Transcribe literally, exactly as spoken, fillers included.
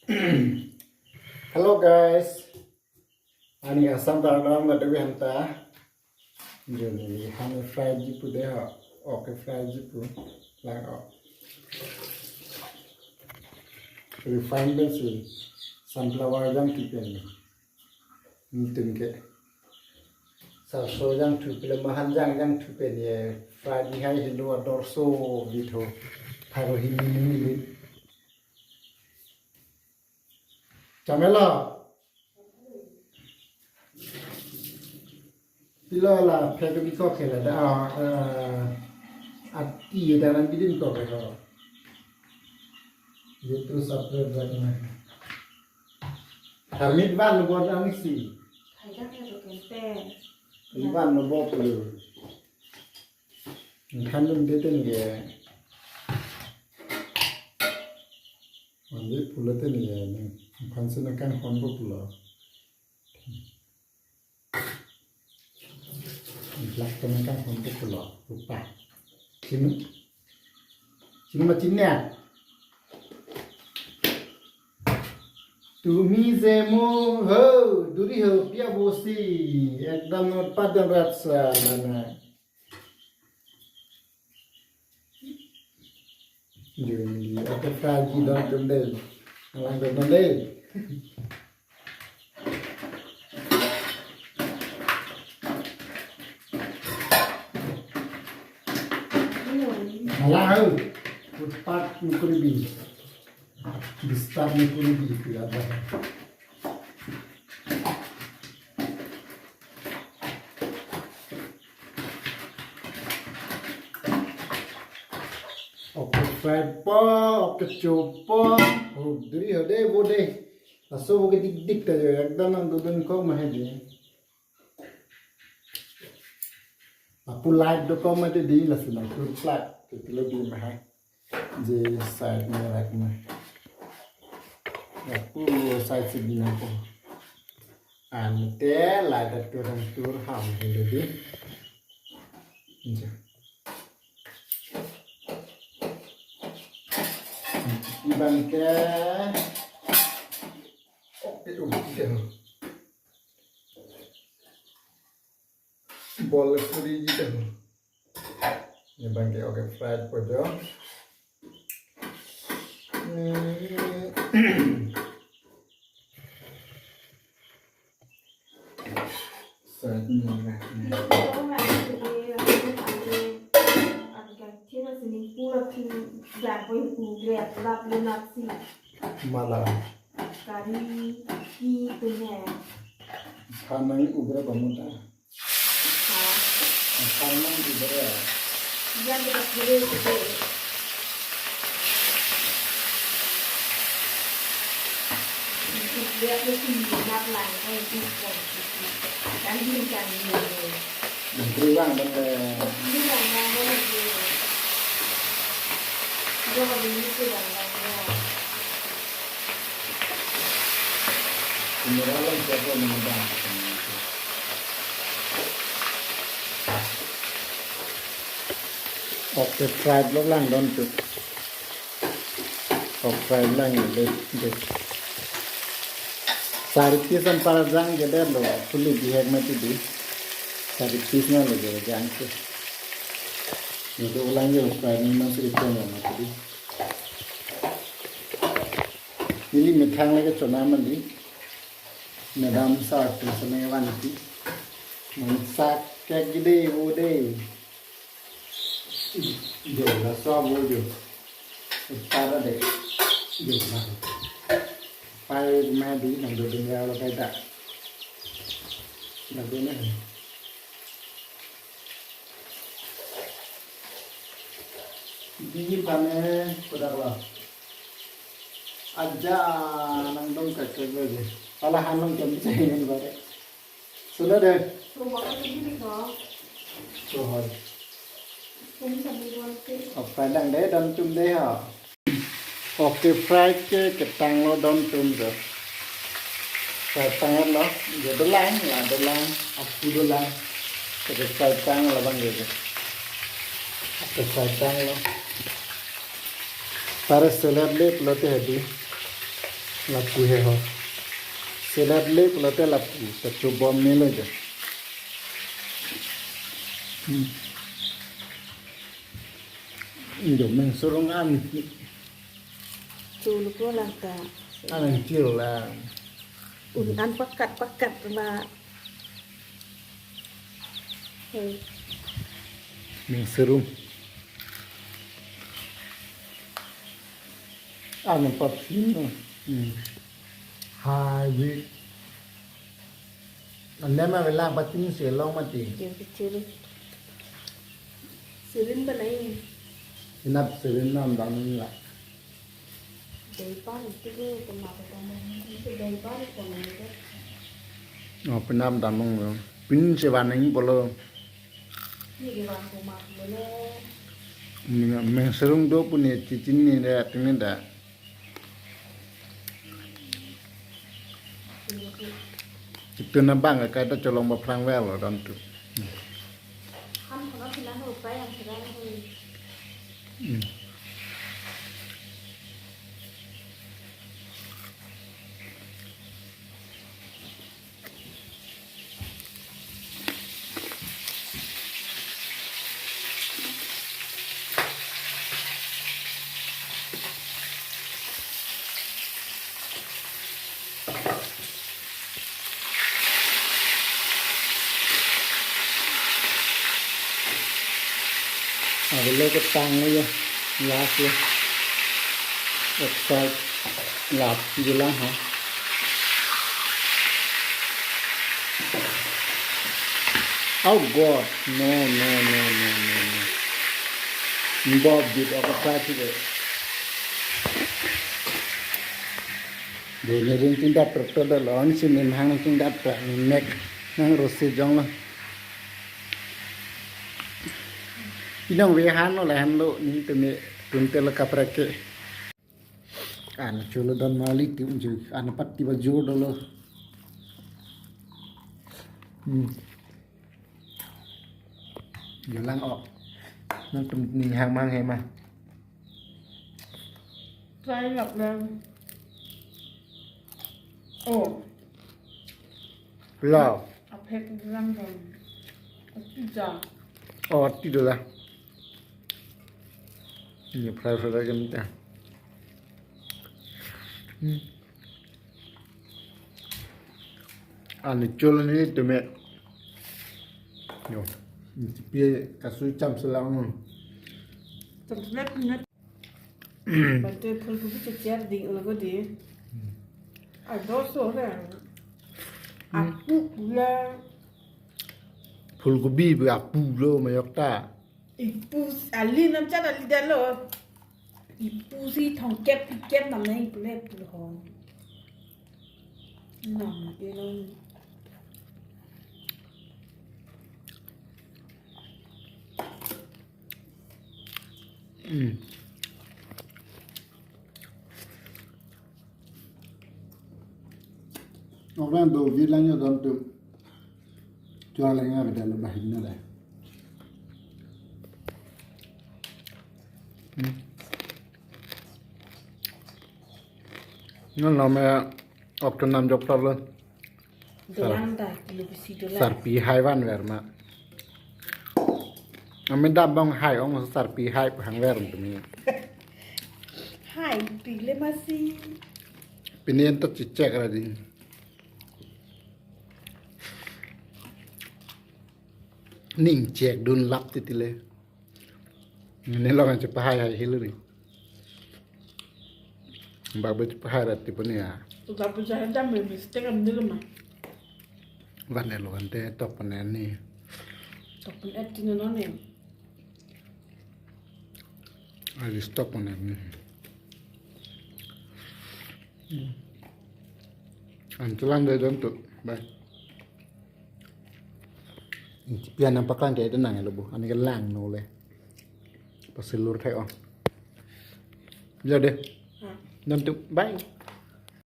Hello guys. Ani Assam kardom kado hanta. Joni hani fry ji pu de ho. Okay, fry ji pu. Lang o. Refine pensi sunflower jangthu pen. Nelitum ke sarso jangthu pen, mahan jang jangthu pen ye fry ji hai helo ador so bitho. Pharo hini hini lit. Chamelo. Pilo la phek bikok ke la da, ah, ah, ati da nang bidin kok ke ho. Ye tu separate rak na. Harmit van lo bor ang si. Hai dak na to kente. Ivan lo bor tu. Kan dum de ten ye. Andi pulo ten ye. Kan sena kan hon bo pulo. Black temen kan hon ke pulo, lupa. Chini, chini ma chini ya. Tumi je mo ho, duri ho, pia bosi. Ekdam not padam ratsa lana. Jui, oke, fry ji don tum dei. Alang don dei. Alang ho. Utpat nukuri bi. Bistar nukuri bi, kuya ba. Oke, fry po, oke, chupo. Hudri hode, bode. Laso bo ke dik dik ta jo, ekdam nang dodun kok ma hedi. Apu light do kok ma hedi, laso nang tur flat. Itu lebih mahal. Je side me rak me. Ya, pu side si bina ko. Ante light atur ang tur ham helo di. Ja. Iban ke. Oke, oke. Bol puri ji kan. Ini bangke oke fried po jo. Hmm. Side me rak me. Mala. Kari ki tu hai. Khanang ubra bamuta. हाँ। Khanang ubra. Yan kita pura itu. Dia tu sini nak lang kan itu kan. Kan ini kan ini. Menteri bang bang. Ini bang bang bang. Dia kan ini tu bang bang. Kumara lang siapa menebang. Oke, fried lo lang don tu. Oke, fried lang de de. Sari piece anparjang ke de lo, fully bihek mati di. Sari piece na lo je jang ke. Ye do lang je fried ni masih itu mati di. Neli methang lake chona mandi. Madam sak tu sana vanti. Mangsak kek gede wo de. Jo la so wo jo. Para de. Jo la. Pai madi nang do ding lo kai da. Nang do na. Di pane kodak lo. Aja nang dong kake bebe. Pala hanung kem cengin bare. Sudah deh. Coba kasih gini kok. Sohor. Ini sambil buat sih. Oke, padang deh, don tum deh ha. Oke, fry ke ketang lo don tum deh. Fry tang lo, ya dolang, ya dolang, apu dolang. Oke, fry tang lo bang gitu. Oke, fry tang lo. Para selat deh, pelote hadi. Lapu he ho. Salad le pulote lapu kachobom melo jo. Hmm. Indo meng surung an. Chulu ko lang ta. An chil lang. Un an pakat pakat ma. Hey. Meng surung. An patin. Hmm. Hybrid. Anda ma velang patin si long mati. Yang kecil. Sirin ba nai. Inap sirin nam dam la. Daipan itu ke kemana kamu? Itu daipan itu mana itu? Oh, penam damung lo. Pin sewaning polo. Ini di wan rumah dulu. Meng serung do puni cicin ni da, tini da. Itu nabang ka ta cholong ba phrang wel lo don tu. Ham kono sila ho pa yang sila ho. Hmm. Avelo ketang lo ya, last lo. Oxide lap bilang ha. Oh God, no, no, no. Bob bit oxide sih. Dole ring tinda perto dolo, ni sini hang tinda pra ni mek nang rosi jong lo. Inong ve han lo lahan lo ni tumi tunte lo kaprek ke. An chulo don mali ti unju an patti ba jor dolo. Hmm. Yo lang ok. Nang tum ni hang mang he ma. Try lap lang. Oh. Lao. Aphek lang dong. Ati ja. Oh, ati dola. Ini fry fry kan ta. Hmm. Ani chol ni tumi. Yo. Ini pi kasu cham selang. Cham selang ni. Bante phulgobi checher ding lago di. Ado so le. Apu pula. Phulgobi bi apu lo mayok ta. Ipu s-, ali nam chat ali dalo. Ipu si thongkep pikep nam nai pule pule ho. Nam ke lo. Hmm. Orang do bilang ya dam tu. Jual yang ada dalam bahin ada. Hmm. Ngan nama okto nam jok tar lo. Dolang ta kilo bisi dolang. Sarpi hai van ver ma. Amen dam bang hai ong sarpi hai hang ver tumi. Hai pile masi. Pini en to chechek ra ding. Ning chek dun lap titi le. Nelo kan chepahai hai hilo ni. Bak ba chepahai rat tipo ni ya. Tu tak percaya dah me mistake am dulu mah. Van elo kan te tok panen ni. Tok panen et tino no ni. Ari stok panen ni. Hmm. An chelang dai don tu. Bye. Pian nang paklang ke nang lo bu. Ani ke lang no le. Pasilur thai o. Ya deh. Hmm. Don tu. Bye.